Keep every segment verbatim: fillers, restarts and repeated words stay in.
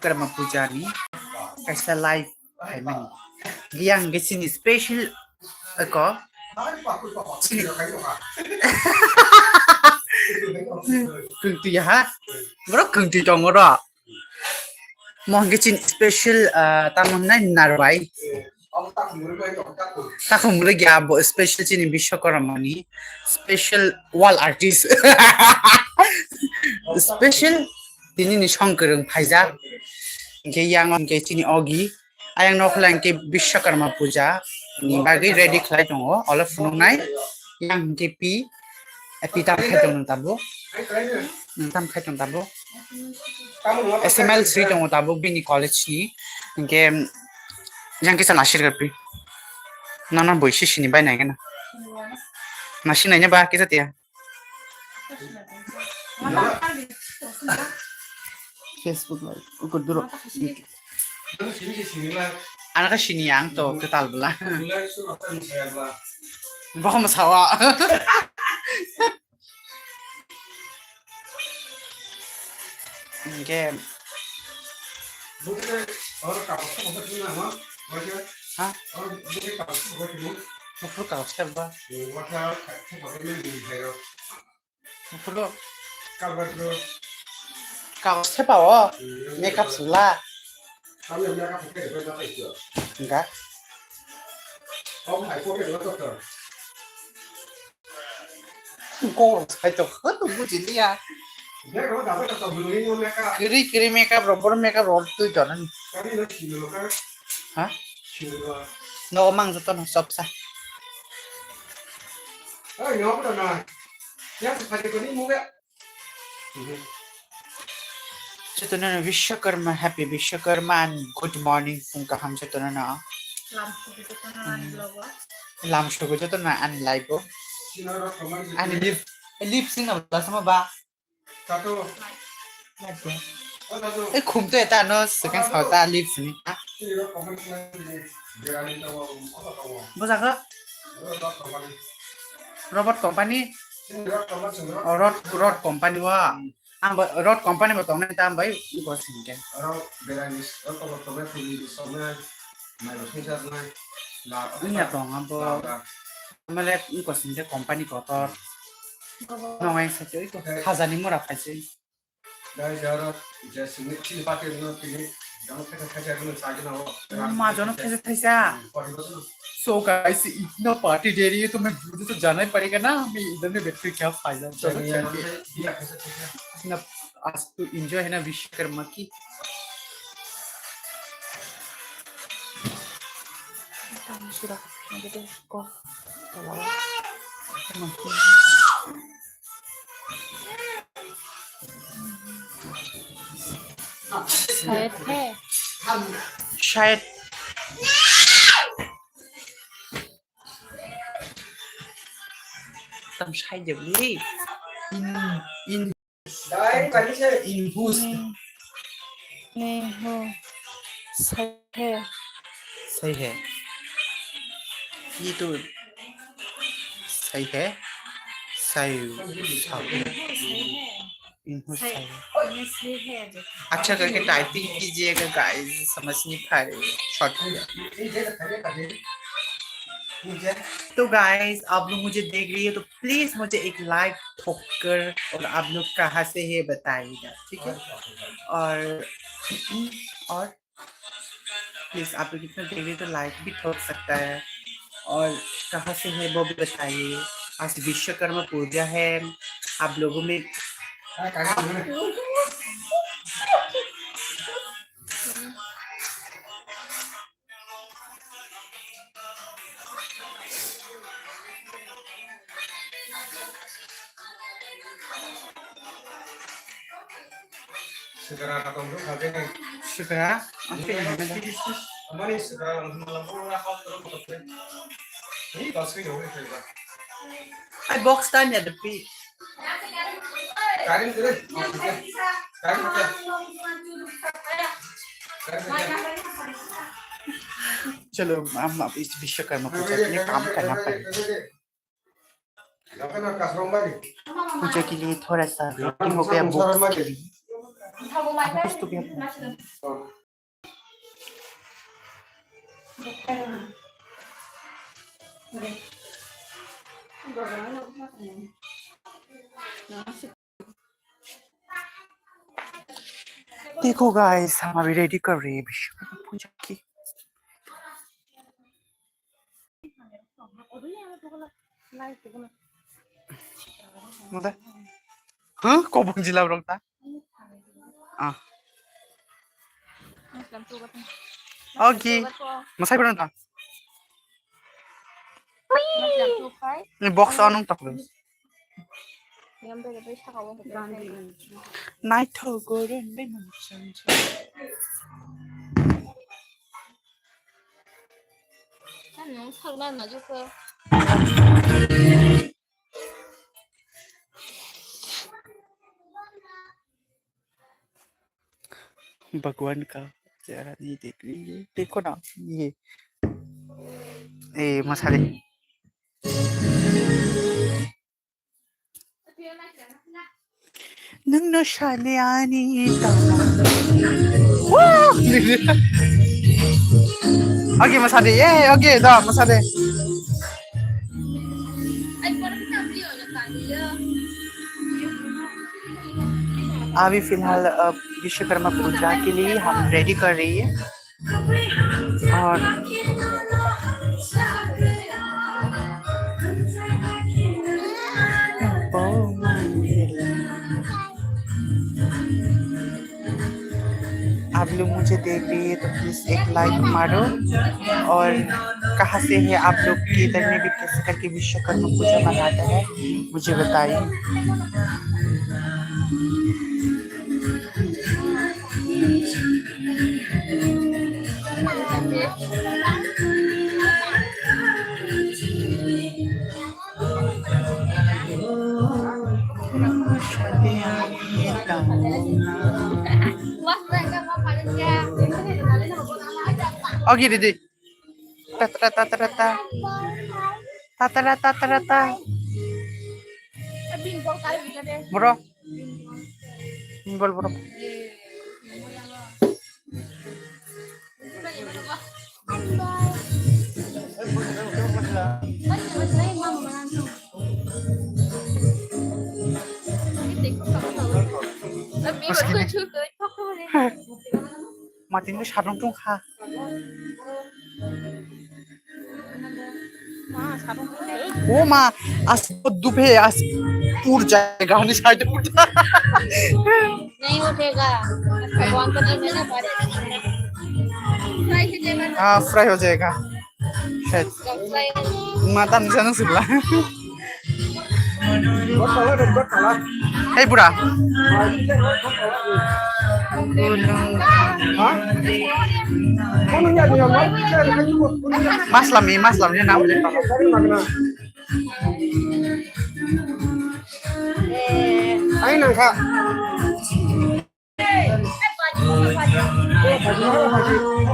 Karma puja ni kaisa live phaimani. Yang ke chini special ko chini kung tu ya ha. Bro kung tu tong ro. Mo hingke chini special, ah, tamo hwnai narbai. Takhum rwgya bo special chini Biswakarma ni special wall artist. Special tini ni song kwrwng phaijak. Hingke yang hingke chini ogi. Ayang nok lang ke Biswakarma puja ni bagwi ready khlai tongo. Olo phunuknai yang hingke pi. Eh, pi tam khai tong tabuk. Hmm, tam khai tong tabuk. S M L sri tongo tabuk bini college ni. Hingke yang kisa nasir pi. Nana boisi sini bai nai gana. Nasi nai ba kisa tia. Facebook live. Ukur duro. Ano ka sini yang to ketal bela. Bohong sawa. Hingke. Ha? Buphuru kagos thep ba? Buphuru kagos thepa o? Makeup sula. Hingka. Kok sai to, buji liya. Kiri kiri makeup rok, bor makeup rok twi tonani. Ha? No mang joto no chopsa. Jotono no Vishwakarma, happy Vishwakarma and good morning, phung kaham jotono no. Lam sugu jotono ani vlog o. Lam sugu jotono ani live o. Ani lip, lip sync no bwla sama ba. Ei khum to eta no second sa ta lip sync ni. Bo jaga. Robot company. Oh, rod, rod company wa. Ang ba rod company ba tongnai ta ang bai iko singke. Aro berai ni tongo tongnai puli ni tongnai mai rok singsa nai. Wngya tong abo. Male iko singke company kotor. Nongai sake iko khajani mura phaisai. Dai jaro je sini chini pati no tini. Majono thaisa thaisa. So guys, इतना पार्टी दे रही है तो मैं वीडियो तो जाना ही पड़ेगा ना, मैं इधर में बैठ के क्या फायदा। चलो चलते हैं। ना, आज तो एंजॉय है ना विश्वकर्मा की। शायद है। शायद। Tam sai de bli. In, in, in whose? नहीं हो। सही है। सही है। ये तो सही है। सही, सही। इनको सही। अच्छा करके टाइपिंग कीजिएगा गाइस, समझ नहीं पा रहे हो। शॉर्ट। तो गाइस, आप लोग मुझे देख रही है तो प्लीज मुझे एक लाइक ठोक कर और आप लोग कहाँ से है बताइएगा, ठीक है? और, और प्लीज आप लोग इतना देख रहे तो लाइक भी ठोक सकता है। और कहाँ से है वो भी बताइए। आज विश्वकर्मा पूजा है, आप लोगों में Sikra katong tu khabe ni. Sikra? Amani sikra lang malam pun na kau terus betul. Ini kau sih jauh ni kau. Ai box time ya depi. Karim tu deh. Karim tu. चलो, हम अब इस विश्वकर्मा पूजा के लिए काम करना पड़ेगा। पूजा के लिए थोड़ा सा लेट हो गया, बुक के लिए। देखो गाइस, हम अभी रेडी कर रहे हैं विश्वकर्मा पूजा की। Mada? Huh? Kobong jila rok ta? Ah. Ogi. Masai berang ta? Ni box anung tak lus. Naithok goreng bai nang chang chang. भगवान का चेहरा नहीं देख रही है, देखो ना ये। ए मसाले। Nwng no sani ani tamo. Woo! Okay, masade. Yay, okay, da, masade. अभी फिलहाल, अ, विश्वकर्मा पूजा के लिए हम रेडी कर रही है। और आप लोग मुझे देख रही है तो प्लीज एक लाइक मारो। और कहाँ से है आप लोग, किधर में भी कैसे करके विश्वकर्मा पूजा मनाता है, मुझे बताइए। Okay, didi. Ta ta ta ta ta ta. Ta ta ta ta ta ta. Bro. Bol, bro. Mating ko sarong tong kha. ओ माँ, आज तो धूप है, आज पूर जाएगा, हमने साइड पूर नहीं उठेगा। भगवान को नहीं मिला बारिश। हाँ, फ्राई हो जाएगा शायद। माता निशान सुला। Hey, bura. Maslam ni, maslam ni nam le. Ai nang kha.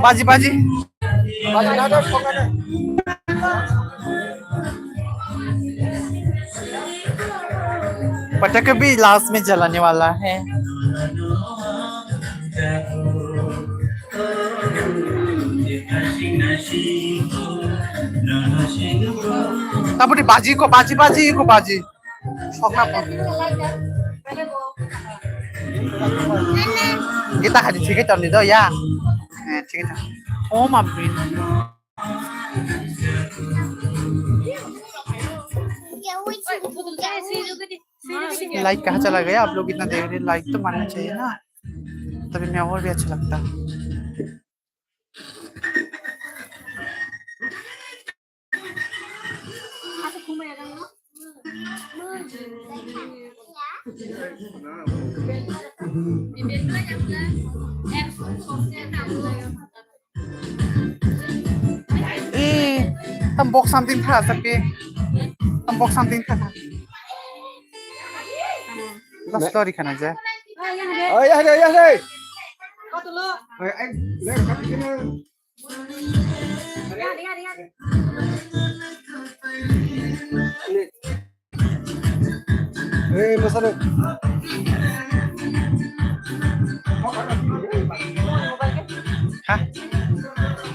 Baji, baji. पटाखा भी लास्ट में जलाने वाला है। Tapori baji ko, baji, baji ko, baji. Sokna po. Kita hari tiga tahun itu ya. Eh, tiga tahun. Oh, mampir. Like कहाँ चला गया? आप लोग इतना देख रहे, लाइक तो मारना चाहिए ना, तभी मैं और भी अच्छा लगता। Eh, tam box something tha sapi. Tam box something tha. Last story khana je. Oh, ya, ya, ya, ya. Ay, ay, le, kapit na. Eh, masarap. Ha?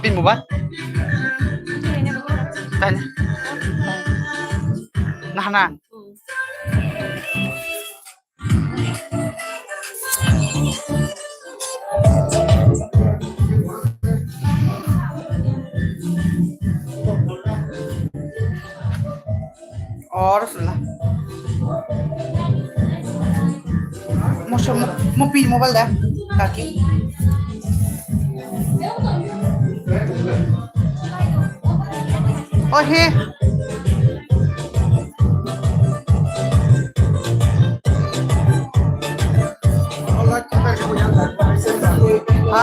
Pin mobile? Tanya. Nah, nah. Or sula. Mo so mo, mo pi mobile da. Kaki. Oh he. Ha?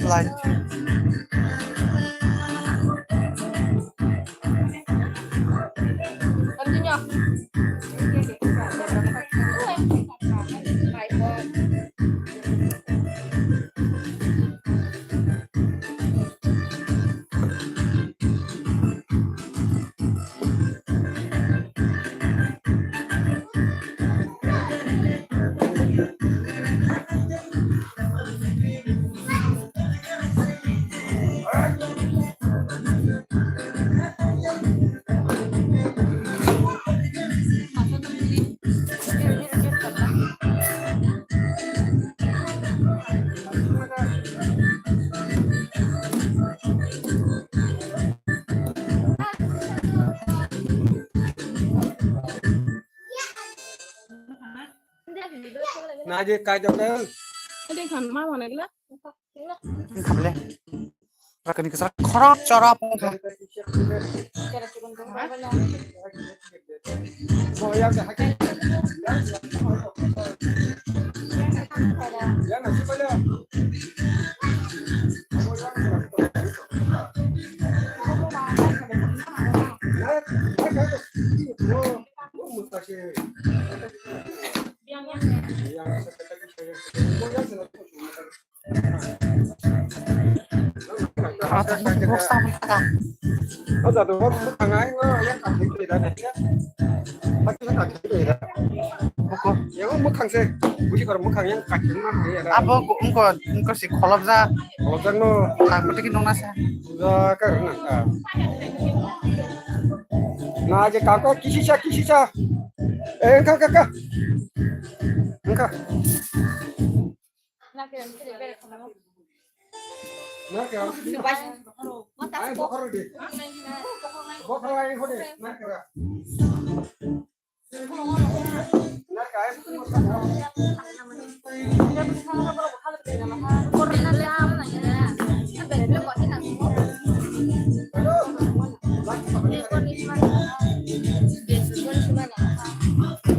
Light. Na je kai jok dai. Ade khan ma mane gla. Khamle. Rakani kasa khorok chorap wngkha. Abo wngko, wngko si kholopjak. Kholopjak no. Tabuk tei nung nasa. Puja ka rwna ka. Na je kako kisisa, kisisa. Eh, ka, ka, ka. Ka. Na ke. Ai bokhoro de. Bokhoro ai hode. Na ke.